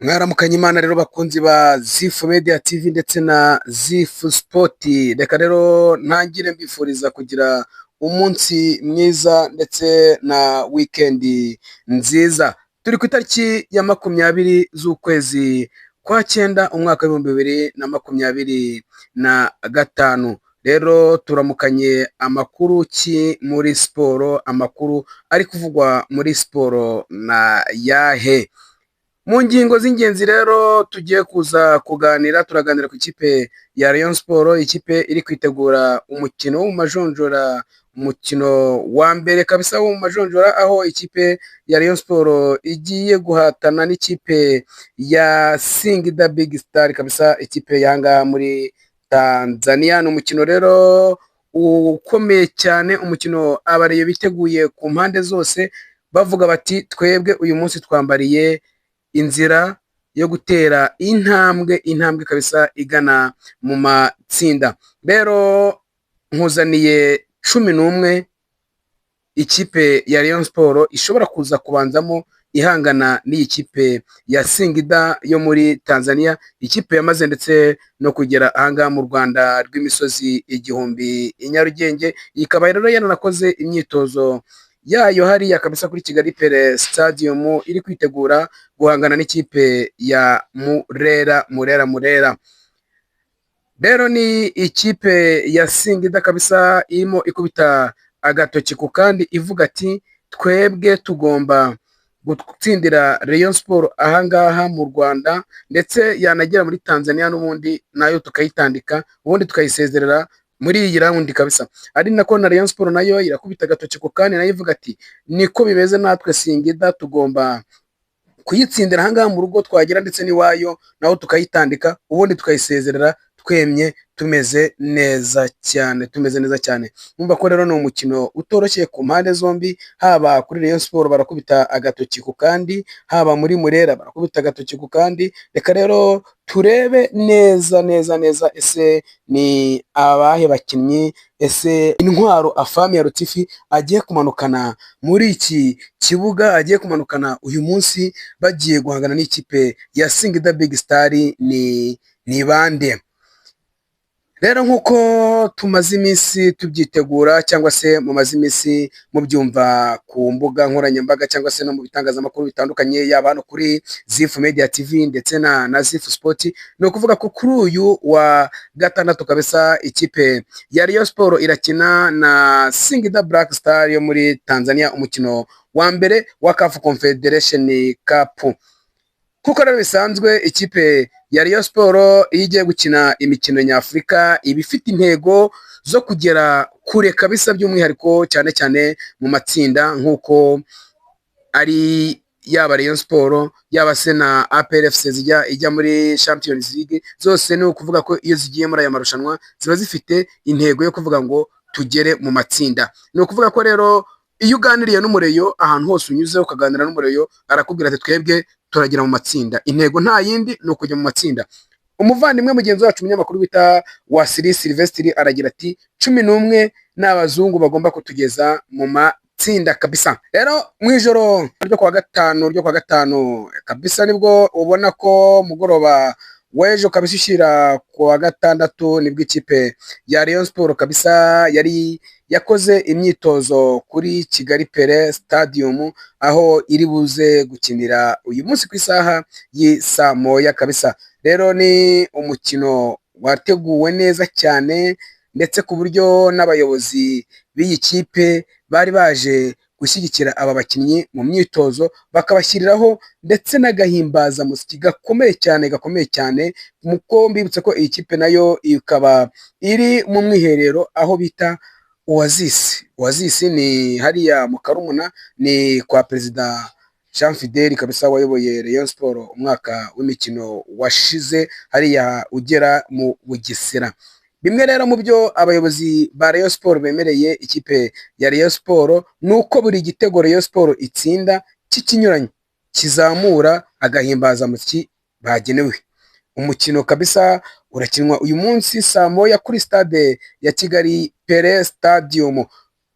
Mwaramukanye Imana rero bakunzi ba Zifu Media TV ndetse na Zifu Sport, reka rero ntangire mbifuriza kugira umunsi mwiza ndetse na weekend nziza. Turi ku itariki ya 20 z'ukwezi kwa cyenda, umwaka w'2025. Rero turamukanye amakuru ki muri siporo, amakuru ari kuvugwa muri siporo na yahe? Mu ngingo z'ingenzi rero tugiye kuza kuganira, turaganira ku ikipe ya Rayon Sport, ikipe iri kwitegura umukino wo mu majonjora, umukino wa mbere kabisa wo mu majonjora, aho ikipe ya Rayon Sport igiye guhatana n'ikipe ya Singida Big Star kabisa, ikipe y'ahangaha muri Tanzania. Ni umukino rero ukomeye cyane, umukino abareyo biteguye ku mpande zose, bavuga bati: "Twebwe uyu munsi twambariye inzira yo gutera intambwe, intambwe kabisa igana mu matsinda." Rero nkuzaniye 11 ikipe ya Rayon Sport ishobora kuza kubanzamo ihangana n'iyi kipe ya Singida yo muri Tanzania, ikipe yamaze ndetse no kugera ahangaha mu Rwanda rw'imisozi igihumbi i Nyarugenge, ikaba rero yaranakoze imyitozo yayo hariya kabisa kuri Kigali Pele Stadium, iri kwitegura guhangana n'ikipe ya Murera, Murera, Murera. Rero ni ikipe ya Singida kabisa irimo ikubita agatoki ku kandi, ivuga ati: "Twebwe tugomba gutsindira Rayon Sport ahangaha mu Rwanda, ndetse yanagera muri Tanzania n'ubundi nayo tukayitandika, ubundi tukayisezerera muri iyi round kabisa." Ari nako na Rayon Sport nayo irakubita agatoki ku kandi, nayo ivuga ati: "Niko bimeze, natwe Singida tugomba kuyitsindira ahangaha mu rugo, twagera ndetse n'iwayo naho tukayitandika, ubundi tukayisezerera twemye, tumeze neza cyane, tumeze neza cyane." Mwumva ko rero ni umukino utoroshye ku mpande zombi, haba kuri Rayon Sport barakubita agatoki ku kandi, haba muri Murera barakubita agatoki ku kandi. Reka rero turebe neza neza neza, ese ni abahe bakinnyi, ese intwaro Afhamia Lotfi agiye kumanukana muri iki kibuga, agiye kumanukana uyu munsi bagiye guhangana n'ikipe ya Singida Big Star ni bande? Rero nk'uko tumaze iminsi tubyitegura, cyangwa se mumaze iminsi mubyumva ku mbuga nkoranyambaga cyangwa se no mu bitangazamakuru bitandukanye, yaba hano kuri Zifu Media TV ndetse na Zifu Sport, ni ukuvuga ko kuri uyu wa gatandatu kabisa ikipe ya Rayon Sport irakina na Singida Black Star yo muri Tanzania, umukino wa mbere wa CAF Confederation Cup. Kuko rero bisanzwe, ikipe ya Rayon Sport iyo igiye gukina imikino nyafurika iba ifite intego zo kugera kure kabisa, by'umwihariko cyane cyane mu matsinda, nk'uko ari yaba Rayon Sport, yaba se na APR FC zijya ijya muri Champions League, zose ni ukuvuga ko iyo zigiye muri aya marushanwa ziba zifite intego yo kuvuga ngo tugere mu matsinda. Ni ukuvuga ko rero iyo uganiriye n'umureyo, ahantu hose unyuze ukaganira n'umureyo, arakubwira ati: "Twebwe turagera mu matsinda, intego nta yindi ni ukujya mu matsinda." Umuvandimwe mugenzi wacu, umunyamakuru bita Wasiri Silvestri, aragira ati: "11 ni abazungu bagomba kutugeza mu matsinda kabisa." Rero mu ijoro ryo kuwa gatanu kabisa, nibwo ubona ko mugoroba w'ejo kabisa ushyira ku wa gatandatu, nibwo ikipe ya Rayon Sport kabisa yari yakoze imyitozo kuri Kigali Pele Stadium, aho iri buze gukinira uyu munsi ku isaha y'i 1:00 kabisa. Rero ni umukino wateguwe neza cyane, ndetse ku buryo n'abayobozi b'iyi kipe bari baje gushyigikira aba bakinnyi mu myitozo, bakabashyiriraho ndetse n'agahimbazamusyi gakomeye cyane, gakomeye cyane. Muko mbibutse ko iyi kipe nayo ikaba iri mu mwiherero aho bita Oasis. Oasis ni hariya mu Karumuna, ni kwa Perezida Jean Fidel kabisa wayoboye Rayon Sport umwaka w'imikino washize, hariya ugera mu Bugesera. Bimwe rero mu byo abayobozi ba Rayon Sport bemereye ikipe ya Rayon Sport ni uko buri gitego Rayon Sport itsinda cy'ikinyuranyo kizamura agahimbazamusyi bagenewe. Umukino kabisa urakinwa uyu munsi 1:00 kuri stade ya Kigali Pele Stadium.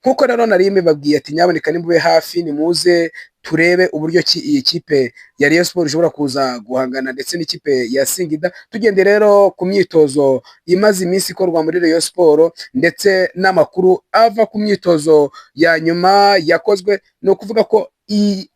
Nkuko rero nari mbibabwiye ati: "Nyaboneka nimube hafi, nimuze Turebe uburyo ki iyi kipe ya Rayon Sports ishobora kuza guhangana ndetse n'ikipe ya Singida. Tugende rero ku myitozo imaze iminsi ikorwa muri Rayon Sports ndetse n'amakuru ava ku myitozo ya nyuma yakozwe. Ni ukuvuga ko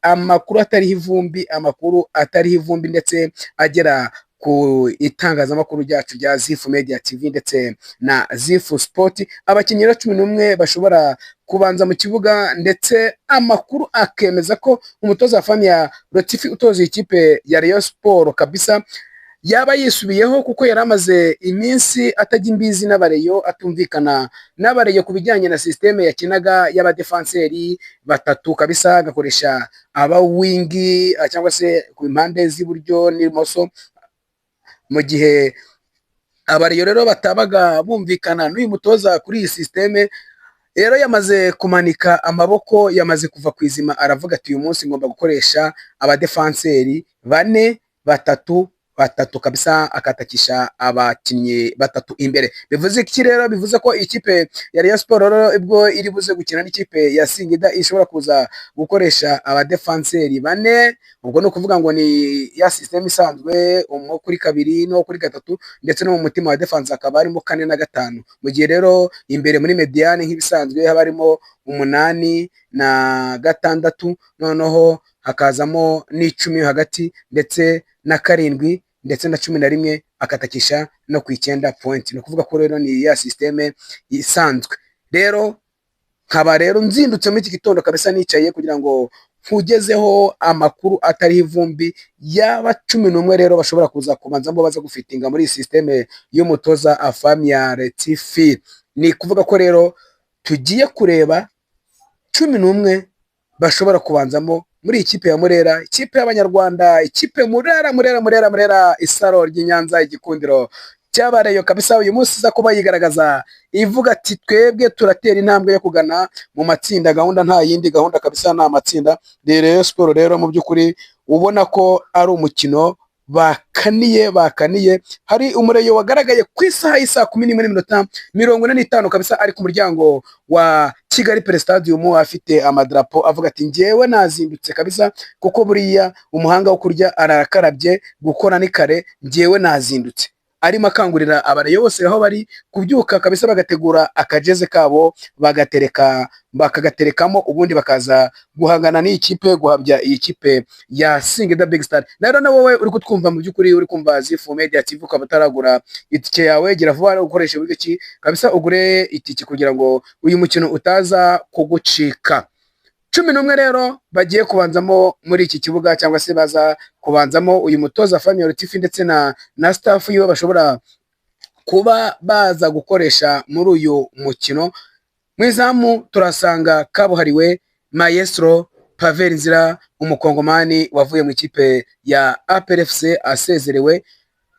amakuru atariho ivumbi, amakuru atariho ivumbi ndetse agera ku itangazamakuru ryacu rya Zifu Media TV ndetse na Zifu Sport, abakinnyi rero 11 bashobora kubanza mu kibuga, ndetse amakuru akemeza ko umutoza Afahmia Lotfi utoza ikipe ya Rayon Sports kabisa yaba yisubiyeho, kuko yari amaze iminsi atajya imbizi n'abareyo, atumvikana n'abareyo ku bijyanye na système yakinaga y'abadefanseri batatu kabisa, agakoresha abawingi cyangwa se ku mpande z'iburyo n'ibumoso. Mu gihe abareyo rero batabaga bumvikana n'uyu mutoza kuri iyi système rero, yamaze kumanika amaboko, yamaze kuva ku izima, aravuga ati: "Uyu munsi ngomba gukoresha abadefanseri bane, batatu batatu kabisa", akatakisha abakinnyi batatu imbere. Bivuze iki rero? Bivuze ko ikipe ya Rayon Sports rero, ubwo iri buze gukina n'ikipe ya Singida, ishobora kuza gukoresha abadefanseri bane. Ubwo ni ukuvuga ngo ni ya système isanzwe, umwe kuri kabiri n'uwo kuri gatatu, ndetse no mu mutima wa défense hakaba harimo kane na gatanu. Mu gihe rero imbere muri médiane nk'ibisanzwe haba harimo umunani na gatandatu, noneho hakazamo n'icumi hagati, ndetse na karindwi, ndetse na 11, akatakisha no ku icyenda point. Ni ukuvuga ko rero ni ya système isanzwe. Rero nkaba rero nzindutse muri iki gitondo kabisa, nicaye kugira ngo nkugezeho amakuru atariho ivumbi yaba 11 rero bashobora kuza kubanzamo, baza gufitinga muri iyi système y'umutoza Afahmia Lotfi. Ni kuvuga ko rero tugiye kureba 11 bashobora kubanzamo muri iyi kipe ya Murera, ikipe y'Abanyarwanda, ikipe Murera, Murera, Murera, Murera, isaro ry'i Nyanza, igikundiro cy'abareyo kabisa. Uyu munsi iza kuba yigaragaza ivuga ati: "Twebwe turatera intambwe yo kugana mu matsinda." Gahunda nta yindi gahunda kabisa, ni amatsinda. Rayon Sports rero mu by'ukuri ubona ko ari umukino bakaniye, bakaniye. Hari umureyo wagaragaye ku isaha y'isaa 11:45 kabisa, ari ku muryango wa Kigali Pele Stadium, afite amadarapo, avuga ati: "Njyewe nazindutse kabisa, kuko buriya umuhanga wo kurya arakarabye, gukora ni kare, njyewe nazindutse." Arimo akangurira abareyo bose aho bari kubyuka kabisa, bagategura akajeze kabo, bagatereka, bakagaterekamo, ubundi bakaza guhangana n'iyi kipe, guhabya iyi kipe ya Singida Big Star. Rero na wowe uri kutwumva, mu by'ukuri uri kumva Zifu Media TV, ukaba utaragura itike yawe, gira vuba ukoresha uburyo ki kabisa ugure itike kugira ngo uyu mukino utaza kugucika. 11 rero bagiye kubanzamo muri iki kibuga, cyangwa se baza kubanzamo, uyu mutoza Afahmia Lotfi ndetse na staff yiwe bashobora kuba baza gukoresha muri uyu mukino: mu izamu turasanga kabuhariwe Maestro Pavel Nzira, umukongomani wavuye mu ikipe ya APR FC asezerewe.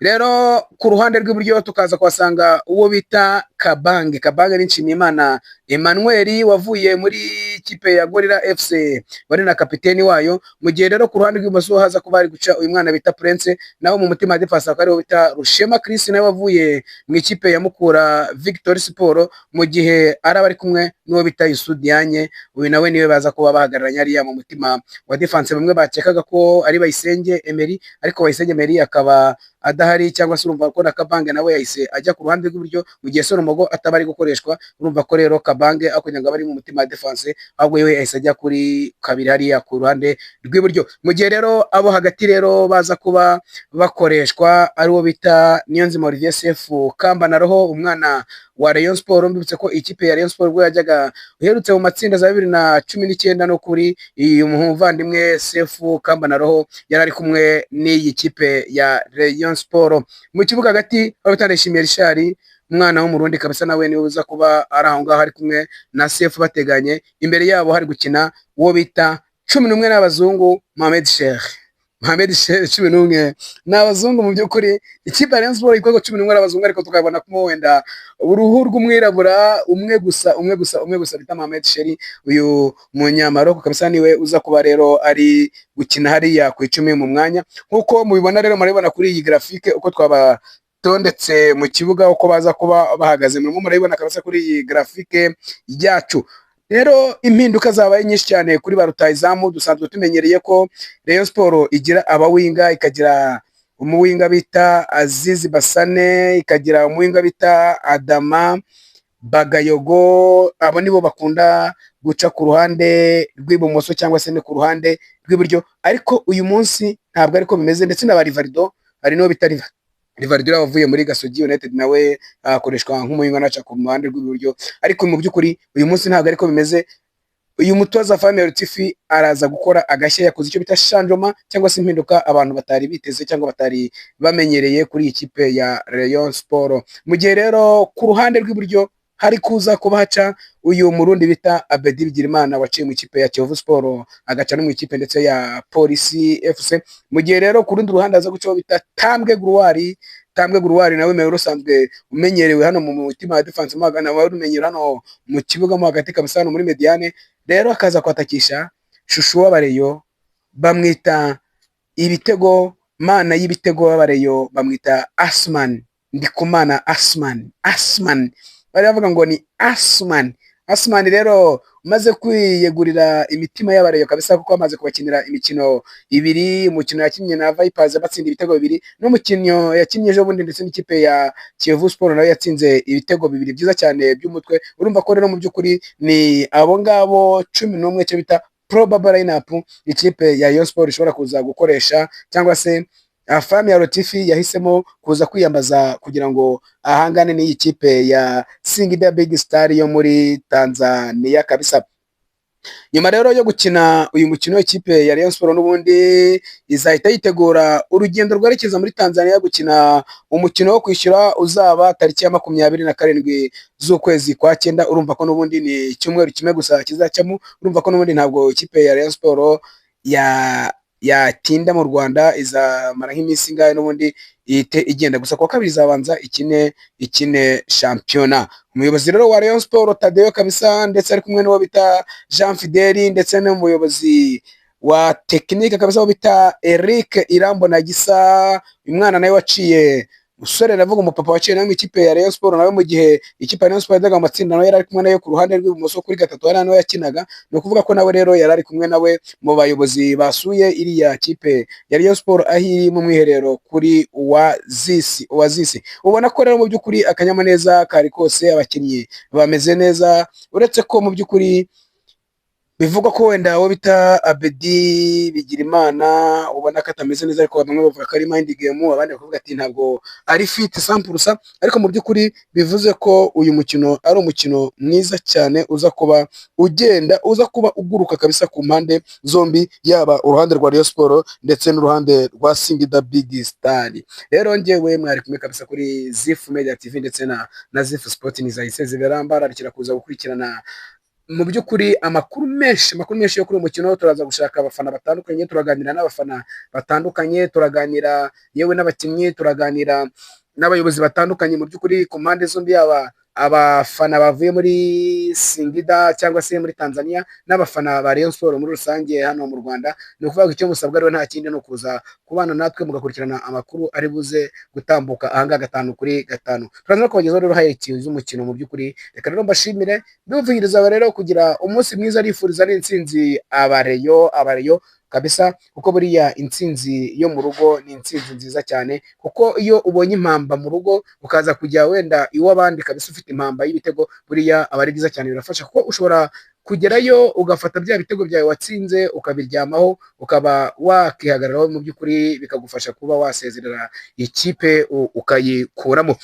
Rero ku ruhande rw'iburyo tukaza kuhasanga uwo bita Kabange. Kabange ni Nshimiyimana Emmanuel wavuye muri kipe ya Gorilla FC, wari na kapiteni wayo. Mu gihe rero ku ruhande rw'ibumoso haza kuba hari guca uyu mwana bita Prince, naho mu mutima wa défense hakaba hariho bita Rushema Chris, nawe wavuye mu ikipe ya Mukura Victory Sport, mu gihe araba ari kumwe n'uwo bita Youssou Diagne. Uyu nawe niwe baza kuba bahagararanye hariya mu mutima wa défense. Bamwe bakekaga ko ari Bayisenge Emery, ariko Bayisenge Emery akaba adahari, cyangwa se urumva ko na Kabange nawe yahise ajya ku ruhande rw'iburyo mu gihe Soromogo ataba ari gukoreshwa. Urumva ko rero Kabange aho kugira ngo abe ari mu mutima wa défense, ahubwo we yahise ajya kuri kabiri hariya ku ruhande rw'iburyo. Mu gihe rero abo hagati rero baza kuba bakoreshwa ari uwo bita Niyonzima Olivier Sefu Kamba na Roho, umwana wa Rayon Sports. Mbibutse ko ikipe ya Rayon Sports ubwo yajyaga uherutse mu matsinda za 2019, no kuri uyu muvandimwe Sefu Kamba na Roho yari ari kumwe n'iyi kipe ya Rayon Sports. Mu kibuga hagati aho bita Ndayishimiye Richard, umwana w'Umurundi kabisa, nawe niwe uza kuba ari aho ngaho ari kumwe na Sefu bateganye. Imbere yabo hari gukina uwo bita 11 n'abazungu, Mohamed Sheikh. Mohamed Sheikh, 11 ni abazungu. Mu by'ukuri ikipe ya Rayon Sports ikorwa 11 n'abazungu, ariko tukabona ko wenda uruhu rw'umwirabura umwe gusa, umwe gusa, umwe gusa bita Mohamed Sheri, uyu munyamaroko kabisa, niwe uza kuba rero ari gukina hariya ku icumi mu mwanya. Nk'uko mubibona rero, murabibona kuri iyi graphique uko twabatondetse mu kibuga, uko baza kuba bahagaze, murimo murabibona kabisa kuri iyi graphique yacu. Rero impinduka zabaye nyinshi cyane kuri ba rutahizamu. Dusanzwe tumenyereye ko Rayon Sport igira abawinga, ikagira umuwinga bita Azizi Basane, ikagira umuwinga bita Adama Bagayogo. Abo nibo bakunda guca ku ruhande rw'ibumoso cyangwa se no ku ruhande rw'iburyo, ariko uyu munsi ntabwo ariko bimeze. Ndetse na ba Rivaldo, hari n'uwo bita Rivaldo wavuye muri Gasogi United, nawe akoreshwa nk'umuwinga, anaca ku ruhande rw'iburyo, ariko mu by'ukuri uyu munsi ntabwo ariko bimeze. Uyu mutoza Afahmia Lotfi araza gukora agashya, yakoze icyo bita changement cyangwa se impinduka abantu batari biteze cyangwa batari bamenyereye kuri iyi kipe ya Rayon Sport. Mu gihe rero ku ruhande rw'iburyo hari kuza kuba haca uyu Murundi bita Abedi Bigirimana, waciye mu ikipe ya Kiyovu Sport, agaca no mu ikipe ndetse ya Polisi FC. Mu gihe rero ku rundi ruhande aza gucaho bita Tambwe Gloire. Tambwe Gloire nawe wari usanzwe umenyerewe hano mu mutima wa defense, mo hagana, wari umenyerewe hano mu kibuga mo hagati kabisa, hano muri médiane. Rero akaza kwatakisha chouchou w'Abareyo, bamwita ibitego, mana y'ibitego w'Abareyo, bamwita Asman Ndikumana. Asman, Asman, bari bavuga ngo ni Asman. Asman rero umaze kwiyegurira imitima y'Abareyo kabisa, kuko amaze kubakinira imikino ibiri: umukino yakinnye na Vipers batsinda ibitego bibiri, n'umukino yakinnye ejo bundi ndetse n'ikipe ya Kiyovu Sport, nawe yatsinze ibitego bibiri byiza cyane by'umutwe. Urumva ko rero mu by'ukuri ni abo ngabo 11, icyo bita probable lineup ikipe ya Rayon Sport ishobora kuza gukoresha, cyangwa se Afahmia Lotfi yahisemo kuza kwiyambaza kugira ngo ahangane n'iyi kipe ya Singida Big Star yo muri Tanzania kabisa. Nyuma rero yo gukina uyu mukino, ikipe ya Rayon Sport n'ubundi izahita yitegura urugendo rwerekeza muri Tanzania gukina umukino wo kwishyura uzaba tariki ya 27 z'ukwezi kwa cyenda. Urumva ko n'ubundi ni icyumweru kimwe gusa kizacamo. Urumva ko n'ubundi ntabwo ikipe ya Rayon Sport yatinda mu Rwanda, izamara nk'iminsi ingahe n'ubundi ihite igenda. Gusa kuwa kabiri izabanza ikine shampiyona. Umuyobozi rero wa Rayon Sport Tadeyo kabisa, ndetse ari kumwe n'uwo bita Jean Fideli, ndetse n'umuyobozi wa technique kabisa wo bita Eric Irambona Gisa, uyu mwana nawe waciye, musore, ndavuga umupapa waciye nawe mu ikipe ya Rayon Sport nawe, mu gihe ikipe ya Rayon Sport yajyaga mu matsinda, nawe yari ari kumwe nayo ku ruhande rw'ibumoso kuri gatatu, hariya nawe yakinaga. Ni ukuvuga ko nawe rero yari ari kumwe nawe mu bayobozi basuye iriya kipe ya Rayon Sport aho iri mu mwiherero kuri Oasis. Oasis, ubona ko rero mu by'ukuri akanyamuneza kari kose, abakinnyi bameze neza, uretse ko mu by'ukuri bivugwa ko wenda uwo bita Abedi Bigirimana ubona ko atameze neza, ariko bamwe bavuga ko ari mind game, abandi bakavuga ati ntabwo ari fit 100%. Ariko mu by'ukuri bivuze ko uyu mukino ari umukino mwiza cyane, uza kuba ugenda, uza kuba uguruka kabisa ku mpande zombi, yaba uruhande rwa Rayon Sport ndetse n'uruhande rwa Singida Big Star. Rero njyewe mwari kumwe kabisa kuri Zif Media TV ndetse na Zif Sport, ni Zahise Ziberamba ararikira kuza gukurikirana mu by'ukuri amakuru menshi, amakuru menshi yo kuri uyu mukino. Turaza gushaka abafana batandukanye, turaganira n'abafana batandukanye, turaganira yewe n'abakinnyi, turaganira n'abayobozi batandukanye mu by'ukuri ku mpande zombi, yaba abafana bavuye muri Singida cyangwa se muri Tanzania n'abafana ba Rayon Sport muri rusange hano mu Rwanda. Ni ukuvuga ngo icyo musabwa rero nta kindi, ni ukuza kubana natwe mugakurikirana amakuru ari buze gutambuka ahangaha gatanu kuri gatanu. Turaza no kubagezaho rero highlights z'umukino. Mu by'ukuri reka rero mbashimire, mbifuriza rero kugira umunsi mwiza, nifuriza n'intsinzi Abareyo, Abareyo kabisa, kuko buriya intsinzi yo mu rugo ni intsinzi nziza cyane, kuko iyo ubonye impamba mu rugo ukaza kujya wenda iw'abandi kabisa ufite impamba y'ibitego, buriya aba ari byiza cyane, birafasha, kuko ushobora kugerayo ugafata bya bitego byawe watsinze ukabiryamaho, ukaba wakihagararaho, mu by'ukuri bikagufasha kuba wasezerera ikipe ukayikuramo.